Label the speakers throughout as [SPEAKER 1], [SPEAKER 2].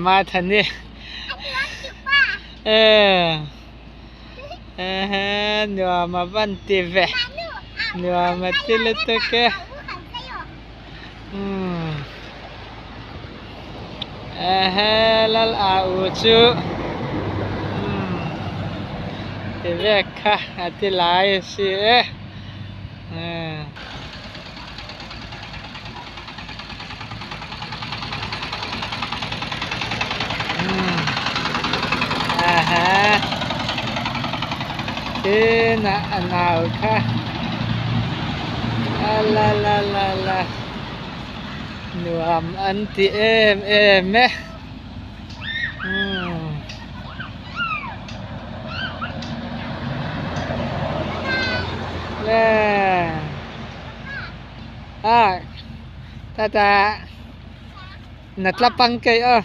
[SPEAKER 1] Mathani e ehe nuam a van ti ve nuam a ti lutuk e umm ehe lal a u chu umm ti vek kha a ti lai a si e umm. Aha tin a a nau kha a la la la la nuam an ti em em e umm. A tata na tla pang kei aw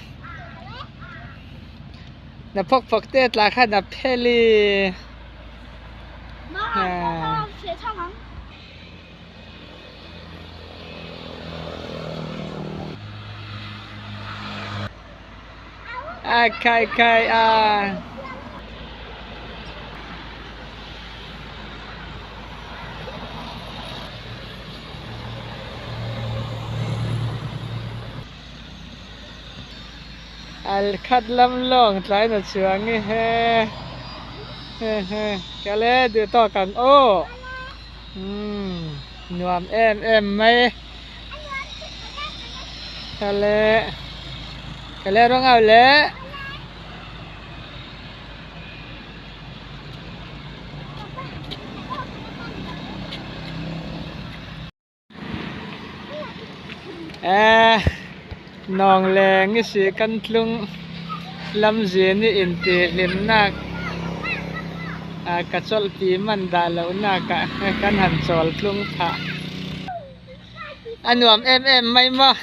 [SPEAKER 1] na phawk phawk te tla kha na phel i a khai khai a. Al khat lam lawng tlai na chuang i he he he kale duh tawk ang aw umm nuam em em mai kale kale rawng au le. Eh nawng leng i si kan tlung lamzin i intihhlimnak ah ka chawlhpi man dah lohnak ah kan han chawl tlung phah. A nuam em em mai maw?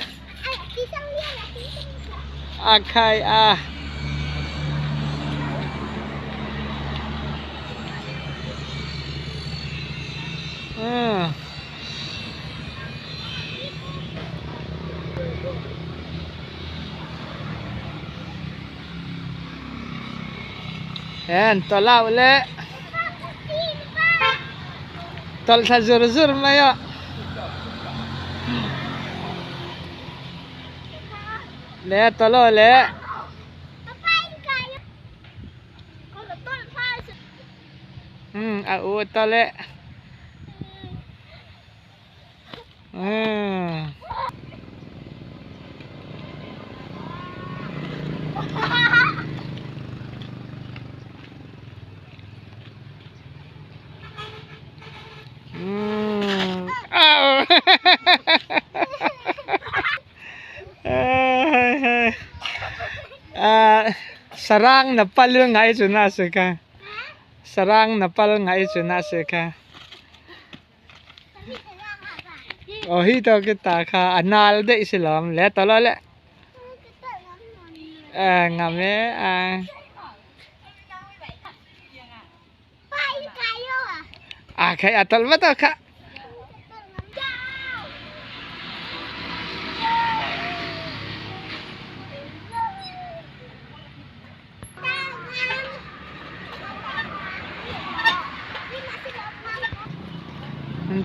[SPEAKER 1] A khai a. En tawlh auh le tawlh thla zur zur mai a le tawlh aw le. Umm a u tawlh e. Umm. Umm. Au. Ah sarang na pal ngai chu na se kha. Sarang na pal ngai chu na se kha. Aw hi tawh ki ta kha a nal daih si lawm le tawh lo le a ngam e a a khai a tawlh vat a kha.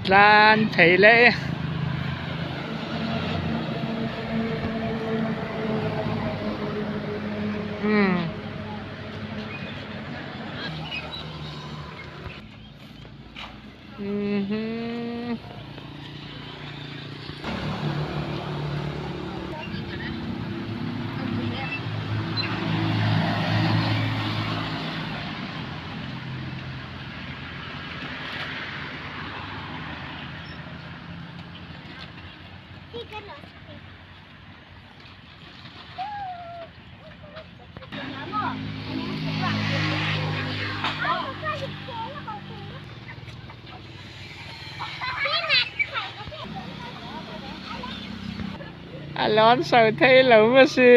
[SPEAKER 1] Tlan thei leh umm umm. A lawn so thei lo maw si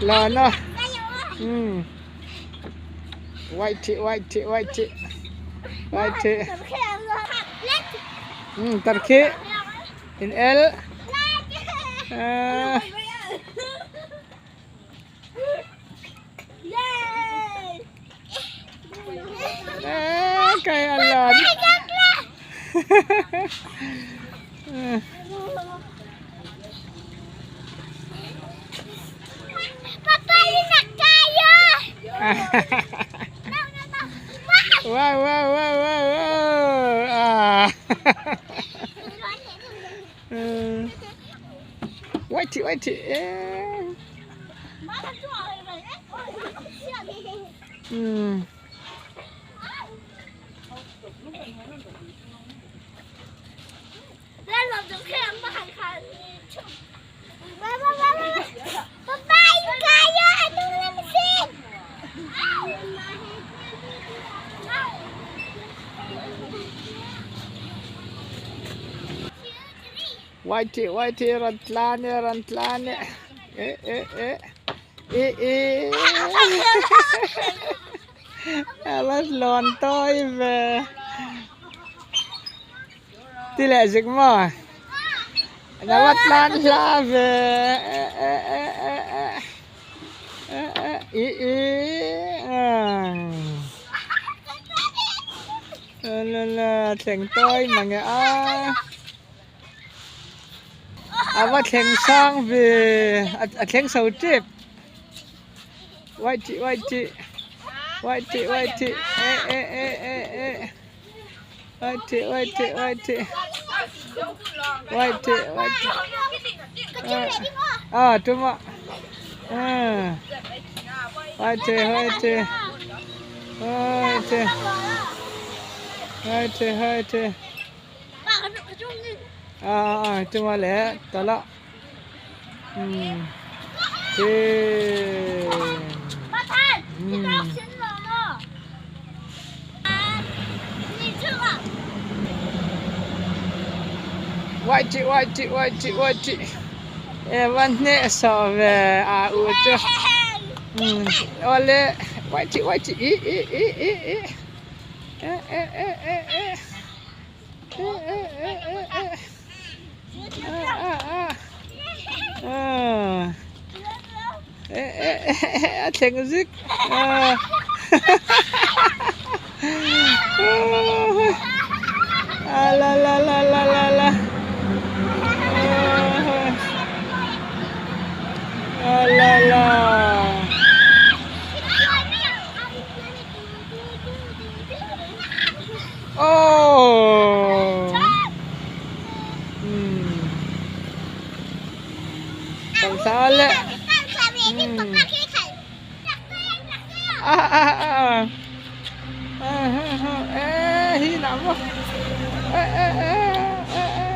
[SPEAKER 1] Lana. White, white, white. White. Tarki. In L. Kay Alan. Wow, wow, wow, wow, wow. Ah. Wait, wait. Eh. Whitey, whitey, rawn tlan e, rawn tlan e. Eh, eh, eh. Eh, eh. A va lawn tawi ve. Ti leh zik maw? A va tlan hla ve. Eh, eh, eh, eh, eh. Eh, eh, ih, ih. La la, thleng tawi mang e a. A va thleng sang ve a thleng so tep white white white white eh eh eh eh eh white white white white white ah tum a white white white white white À, chung mà lẽ đó là thì white white white white e van nè so về à u cho ole white white i i i i i e e e e e A thleng zik a la la la la la la a la la Oh. Làm sao lẹ? À à à. Ê hi nằm quá. Ê ê ê ê ê.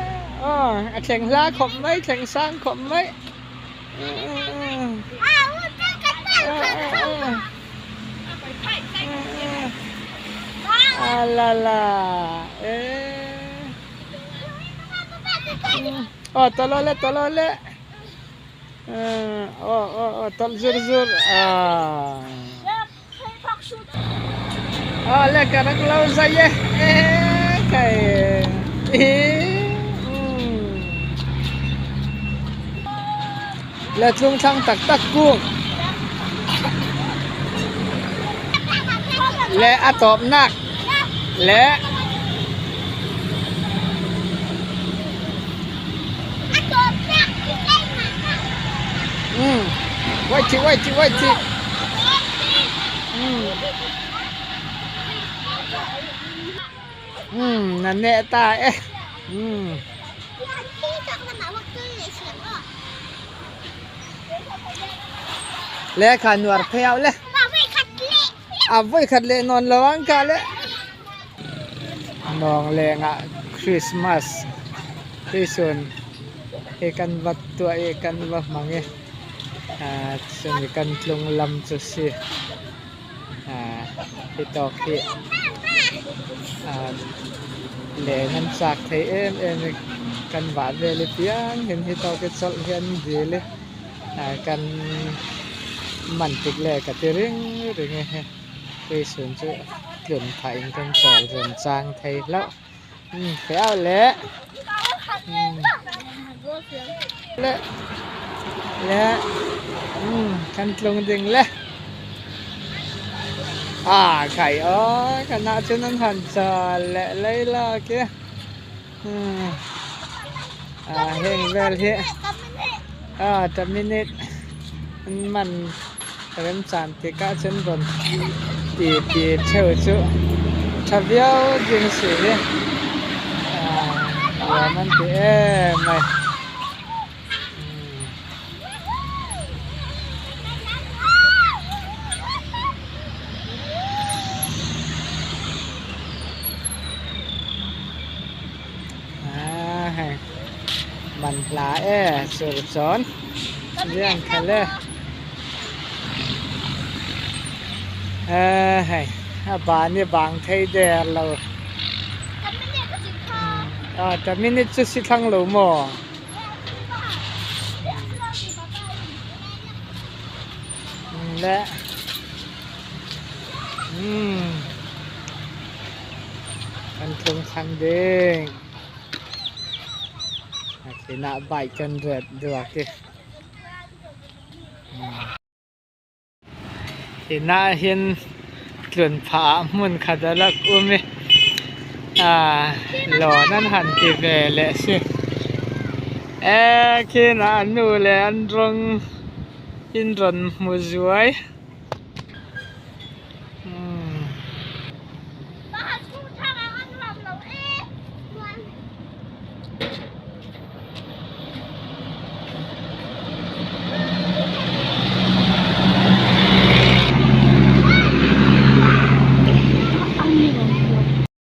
[SPEAKER 1] À thèn lá khom mấy, thèn sang khom mấy. À la la. Eh. Oh, tolole tolole. Oh oh oh, tol zur zur. Ah. Oh, le karak lo zai e. Eh, kai. Eh. Le tlung thlang tak tak kung. Le a tawp nak. Le. Wait wait wait. Na neh ta e. Le kha nuar pheu le. A voi khat leh nawn lo ang ka le. Nawng lengah Christmas hi sun. Hei kan va tuah i kan va hmang i ah chumi kan tlung lam chu si ah hi tawk hi ah len an chak thei em em i kan vah vel i piang hian hi tawk hi chawlh hi an dil i ah kan man tik leh ka ti ring ring e hei tui chhun chu tlun phah in kan chawl rem chang thei hlauh. Khéo leh leh leh kan tlung ding le a khai aw kana chuan an han chal leh lei lak e a heng vel hi a ta minute an man Remchan tikah cun rawn ti pi theu cu tha viau ding si hi nuam an ti em mai. Man hla e sur chawn riang khalh e. Hei a ban hi bang thei der lo a minute chu si thlang lo maw le kan tlung thlang ding a khinah bike kan ret duak i. Inah hian tlun phah ah hmun khat a la awm i aaa lawn an han ti ve leh si eee khinah a nu leh an rawng in rawn hmu zuai.